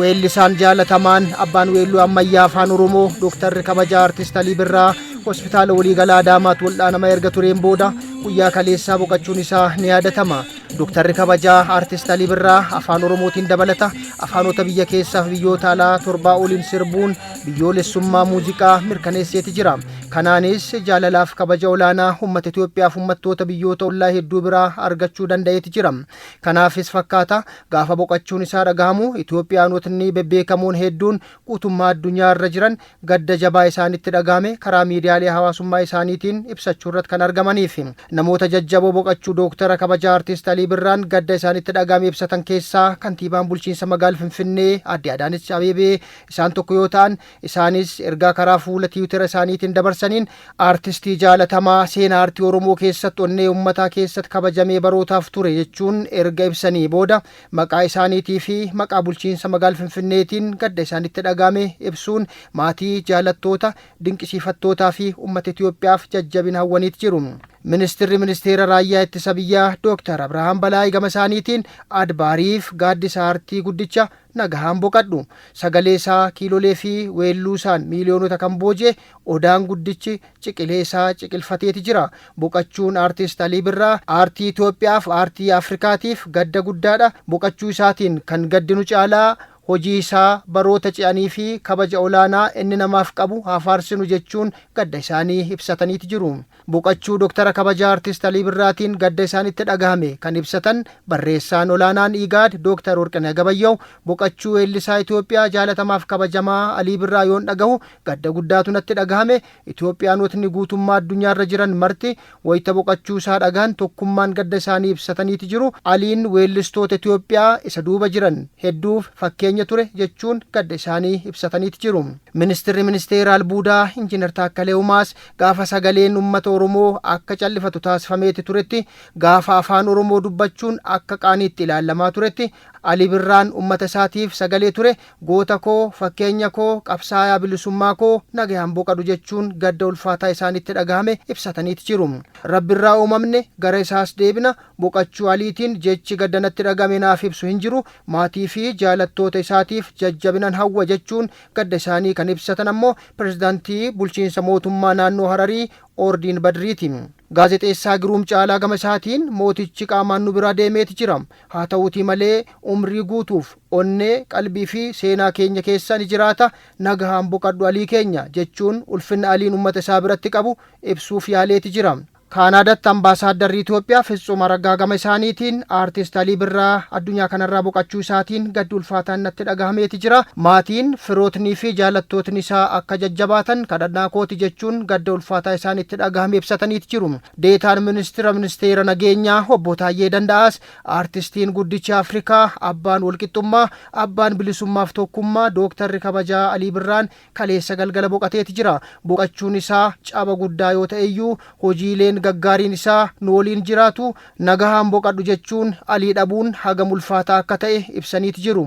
Weellisaan jaalatamaan abbaan weelluu ammayyaa afaan Oromoo Dooktarri kabajaa Artist Alii Birraa hospitaala waliigalaa Adaamaatti wal'aanama erga tureen booda guyyaa kaleessaa boqachuun isaa ni yaadatama. Dooktarri kabajaa Artist Alii Birraa afaan Oromootiin dabalata afaanota biyya keessaa fi biyyoota alaa torbaa oliin sirbuun biyyoolessummaa muuziqaa mirkaneesseeti jira. Kanaanis jaalalaaf kabaja olaanaa uummata Itoophiyaaf uummattoota biyyoota ollaa hedduu biraa argachuu danda'eeti jira. Kanaafis fakkaata gaafa boqachuun isaa dhagahamu Itoophiyaanotni bebbeekamoon hedduun guutummaa addunyaa irra jiran gadda jabaa isaanitti dhagahame karaa miidiyaalee hawaasummaa isaaniitiin ibsachuu irratti kan argamaniif. Namoota jajjaboo boqachuu Dooktara kabajaa Artist Alii Birraan gadda isaanitti dhagahame ibsatan keessaa kantiibaan bulchiinsa magaala Finfinnee Aadde Adaanech Abeebee isaan tokko yoo ta'an, isaanis ergaa karaa fuula tiwutera isaaniitiin dabarsaniin aartistii jaalatamaa seenaa aartii Oromoo keessatti onnee uummataa keessatti kabajamee barootaaf ture jechuun erga ibsanii booda maqaa isaaniitii fi maqaa bulchiinsa magaala Finfinneetiin gadda isaanitti dhagahame ibsuun maatii, jaalattoota, dinqisiifattootaa fi uummata Itoophiyaaf jajjabina hawwaniit jiru. Ministirri Ministeera Raayyaa Ittisa Biyyaa Dooktar Abrahaam Balaay gama isaaniitiin adbaariif gaaddisa aartii guddicha nagahaan boqadhu. Sagalee isaa kiilolee fi weelluu isaan miiliyoonota kan booji'e odaan guddichi ciqilee isaa ciqilfateeti jira. Boqachuun aartist Alii Birraa aartii Itoophiyaaf aartii Afrikaatiif gadda guddaadha. Boqachuu isaatiin kan gaddinu caalaa hojii isaa baroota ce'anii fi kabaja olaanaa inni namaaf qabu haa faarsinu jechuun gadda isaanii ibsataniiti jiru. Boqachuu Doktara kabajaa Artist Alii Birraatiin gadda isaanitti dhagahame kan ibsatan barreessaan olaanaan IGAD Dooktar Warqinah Gabayyahu boqachuu weellisaa Itoophiyaa jaalatamaaf kabajamaa Alii Birraa yoon dhagahu gadda guddaatu natti dhagahame. Itoophiyaanotni guutummaa addunyaarra jiran marti wayita boqachuu isaa dhagahan tokkummaan gadda isaanii ibsataniiti jiru. Aliin weellistoota Itoophiyaa isa duuba jiran hedduuf fakkeenya ture jechuun gadda isaanii ibsataniiti jiru. Ministirri Ministeera Albuudaa Injiinar Taakkalee Uumaas gaafa sagaleen uummata Oromoo akka callifatu taasifameeti turetti, gaafa afaan Oromoo dubbachuun akka qaaniitti ilaalamaa turetti, Alii Birraan uummata isaatiif sagalee ture, goota koo, fakkeenya koo, qabsaayaa bilisummaa koo nagayaan boqadhu jechuun gadda ulfaataa isaanitti dhagahame ibsataniiti jiru. Rabbirraa uumamne, gara isaas deebina, boqachuu Aliitiin jechi gadda natti dhagahame naaf ibsu hin jiru, maatii fi jaalattoota isaatiif jajjabinan hawwa jechuun gadda isaanii kan ibsatan ammoo pirezidaantii bulchiinsa mootummaa naannoo Hararii Oordiin Badriiti. Gaazexeessaa Giruum Caalaa gama isaatiin mootichi qaamaan nu biraa deemeeti jira. Haa ta'uutii malee umrii guutuuf onnee, qalbii fi seenaa keenya keessa ni jiraata. Nagahaan boqadhu Alii keenya jechuun ulfinna Aliin uummata isaa biratti qabu ibsuuf yaaleeti jira. Kaanaadaatti Ambaasaaddarri Itoophiyaa Fitsum Araggaa gama isaaniitiin Aartist Alii Birraa addunyaa kanarraa boqachuu isaatiin gaddi ulfaataan natti dhagahameeti jira. Maatiin, firootnii fi jaalattootni isaa akka jajjabaatan kadhannaa kooti jechuun gadda ulfaataa isaanitti dhagahame ibsataniiti jiru. Deetaan Ministira Ministeera Nageenyaa Obbo Taayyee Danda'aas Aartistiin guddichi Afrikaa, abbaan walqixxummaa, abbaan bilisummaaf tokkummaa Dooktarri kabajaa Alii Birraan kaleessa galgala boqateeti jira. Boqachuun isaa caba guddaa yoo ta'eyyuu hojiileen gaggaariin isaa nu waliin jiraatu. Nagahaan boqadhu jechuun Alii dhabuun hagam ulfaataa akka ta'e ibsaniiti jiru.